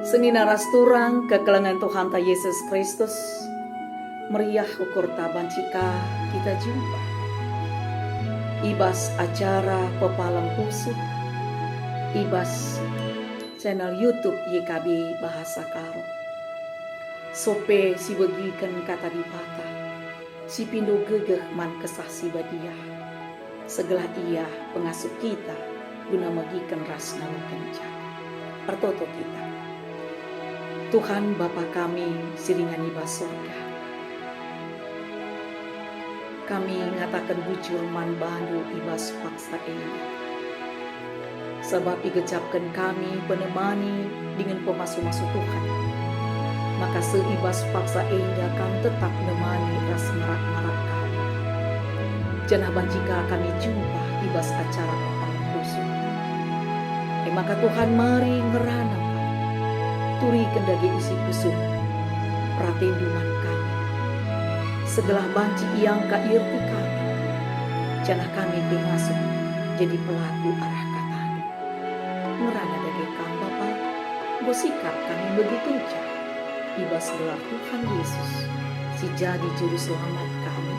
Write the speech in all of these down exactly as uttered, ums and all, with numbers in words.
Senina ras turang kekelengen Tuhanta Yesus Kristus, meriah ukurta banci ka kita jumpa i bas acara Pepalem Pusuh, i bas channel YouTube Y K B Bahasa Karo. Sope sibegiken Kata Dibata, sipindo gegeh man Kesah Si Badia, segelah Ia pengasup kita guna megiken ras ngalokenca. Ertoto kita. Tuhan Bapa kami si ringan i bas Surga, kami ngataken bujur man baNdu i bas paksa enda. Sabap igejapken kami penemani dingen pemasu-masu Tuhan, maka seh i bas paksa enda kam tetap nemani ras ngarak-ngarak kami. Janah banci ka kami jumpa i bas acara Pepalem Pusuh. E maka Tuhan, mari ngerana kami, turiken dage isi pusuh, peratenNdu man kami, segelah banci iangka ierti kami, janah kami pe ngasup jadi pelaku arah kataNdu. Ngerana dage Kam, Bapa, enggo sikap kami megikenca i bas gelar Tuhan Yesus, si jadi Juru Selamat kami,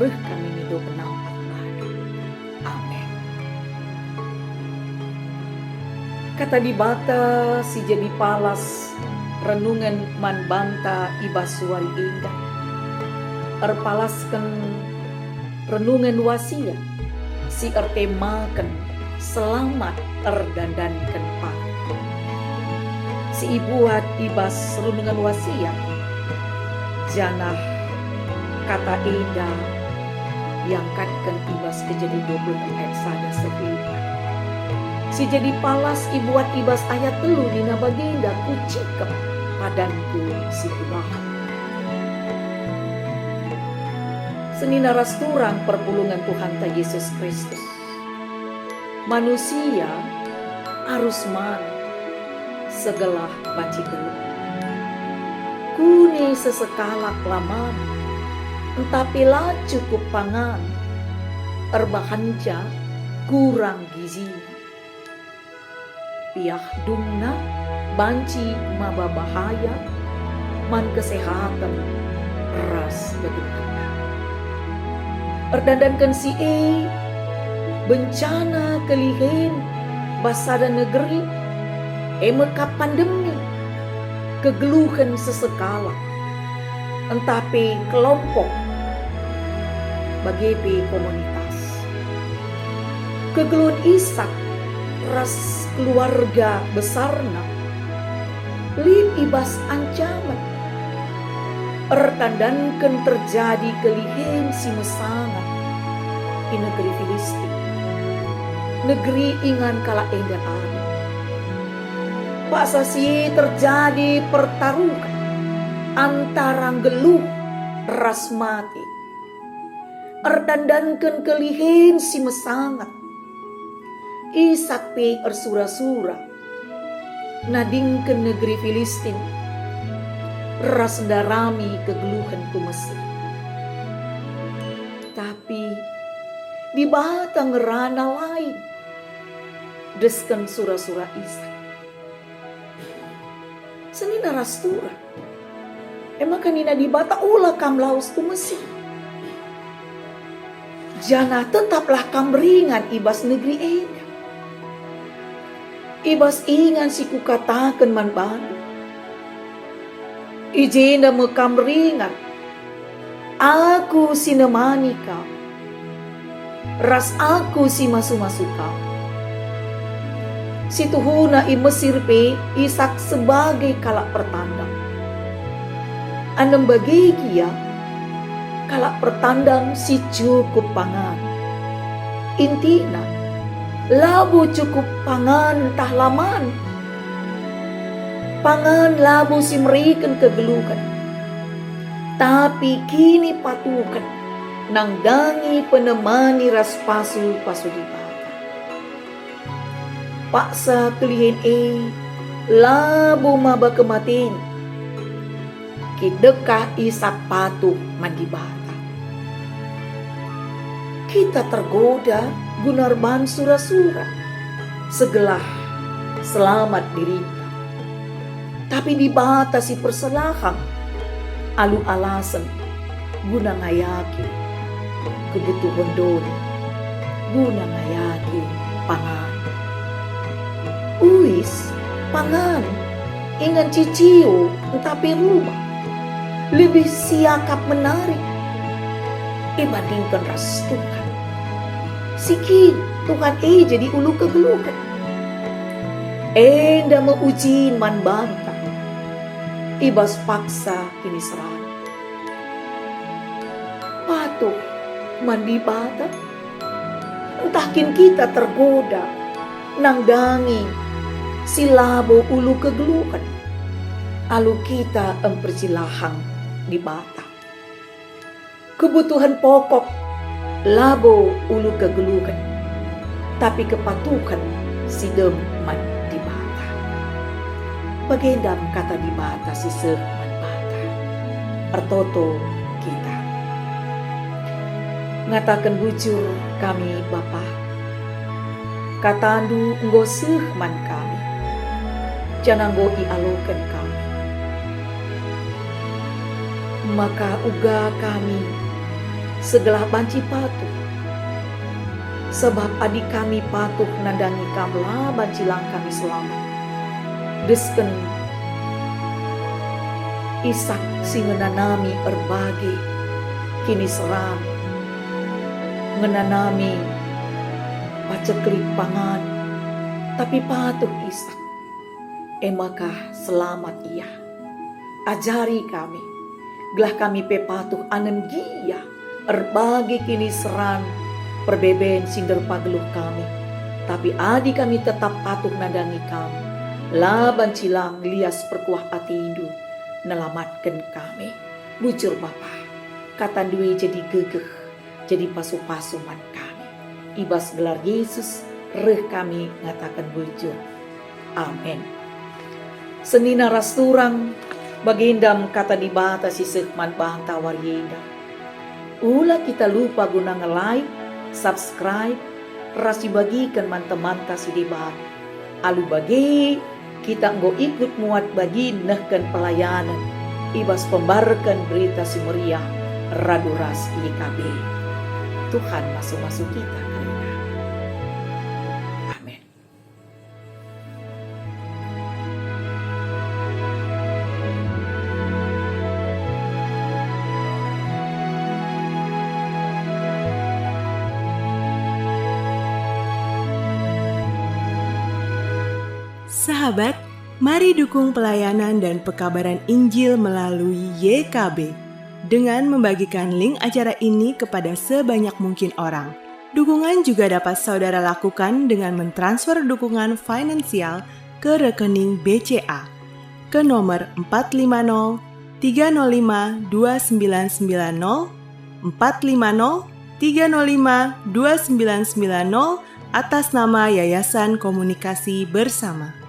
reh kami mindo penampat baNdu. Amin. Kata Dibata si jadi palas renungen man banta i bas wari enda, erpalasken renungen wasiat si ertemaken Selamat Erdandanken Patuk, si ibuat i bas renungen wasiat, janah kata enda iangkatken i bas Kejadin dua puluh enem ayat sada seh e. Si jadi palas ibuat i bas ayat telu nina bagenda, "Kucikep padanKu si Kubahan." Senina ras turang perpulungen Tuhanta Yesus Kristus, manusia arus man segelah banci geluh. Kune sesekalak la man, ntah pe la cukup pangan, erbahanca kurang gizina. Piah dungna banci maba bahaya man kesehaten ras kegeluhen. Erdandanken si e, bencana kelihen bas sada negeri, e me kap pandemi, kegeluhen sesekalak, ntah pe kelompok, bage pe komunitas. Kegeluhen Isak ras keluarga besarna lit i bas ancamen, ertandanken terjadi kelihen si mesangat i negeri Filistin, negeri ingan kalak enda tadi. Paksa si e terjadi pertaruhen antara nggeluh ras mate. Erdandanken kelihen si mesangat, Isak pe ersura-sura nadingken negeri Filistin ras ndarami kegeluhen ku Mesir. Tapi Dibata ngerana lain desken sura-sura Isak. Senina ras turang. E maka nina Dibata, "Ola kam lawes ku Mesir, janah tetaplah kam ringan i bas negeri enda, i bas ingan si Kukataken man bandu. I jenda me kam ringan, Aku si nemani kam, ras Aku si masu-masu kam." Situhuna i Mesir pe Isak sebagai kalak pertandang. Anem bage gia, kalak pertandang si cukup pangan. Intina, labo cukup pangan ntah la man. Pangan labo si mereken kegeluhen, tapi kinipatuhen nandangi penemani ras pasu-pasu Dibata. Paksa kelihen e labo maba kematen, kidekah Isak patuh man Dibata. Kita tergoda guna erban sura-sura, segelah selamat dirinta. Tapi Dibata si persilahang alu alasen guna ngayaki kebutuhen doni, guna ngayaki pangan. Uis, pangan, ingan cicio ntah pe rumah lebih siakap menarik ibandingken ras Tuhan. Si kin Tuhan e jadi ulu kegeluhen. Enda me ujin man banta i bas paksa kiniseran. Patuh man Dibata? Ntah kin kita tergoda nandangi si labo ulu kegeluhen alu kita mpersilahang Dibata? Kebutuhen pokok labo ulu kegeluhen, tapi kepatuhen si dem man Dibata. Bagenda me kata Dibata si seh man banta. Ertoto kita. Ngataken bujur kami, Bapa. KataNdu enggo seh man kami, janah enggo ialoken kami. Maka uga kami segelah banci patuh, sabap adi kami patuh nandangi Kam la banci lang kami selamat. Desken Isak si ngenanami erbage kiniseran, ngenanami paceklik pangan, tapi patuh Isak, e maka selamat ia. Ajari kami, gelah kami pe patuh anen gia erbage kiniseran perbeben si nderpa geluh kami. Tapi adi kami tetap patuh nandangi Kam, la banci lang lias perkuah ateNdu nelamatken kami. Bujur Bapa, kataNdu e jadi gegeh, jadi pasu-pasu man kami. I bas gelar Yesus reh kami ngataken bujur. Amin. Senina ras turang, bagenda me kata Dibata si seh man banta wari enda. Ula kita lupa guna nge-like, subscribe, ras ibagiken man temanta si deban. Alu bage, kita enggo ikut muat bagi nehken pelayanen i bas pembarken Berita Si Meriah radu ras Y K B. Tuhan masu-masu kita kerina. Amin. Sahabat, mari dukung pelayanan dan pekabaran Injil melalui Y K B dengan membagikan link acara ini kepada sebanyak mungkin orang. Dukungan juga dapat saudara lakukan dengan mentransfer dukungan finansial ke rekening B C A ke nomor empat lima nol tiga nol lima dua sembilan sembilan nol, empat lima nol tiga nol lima dua sembilan sembilan nol, atas nama Yayasan Komunikasi Bersama.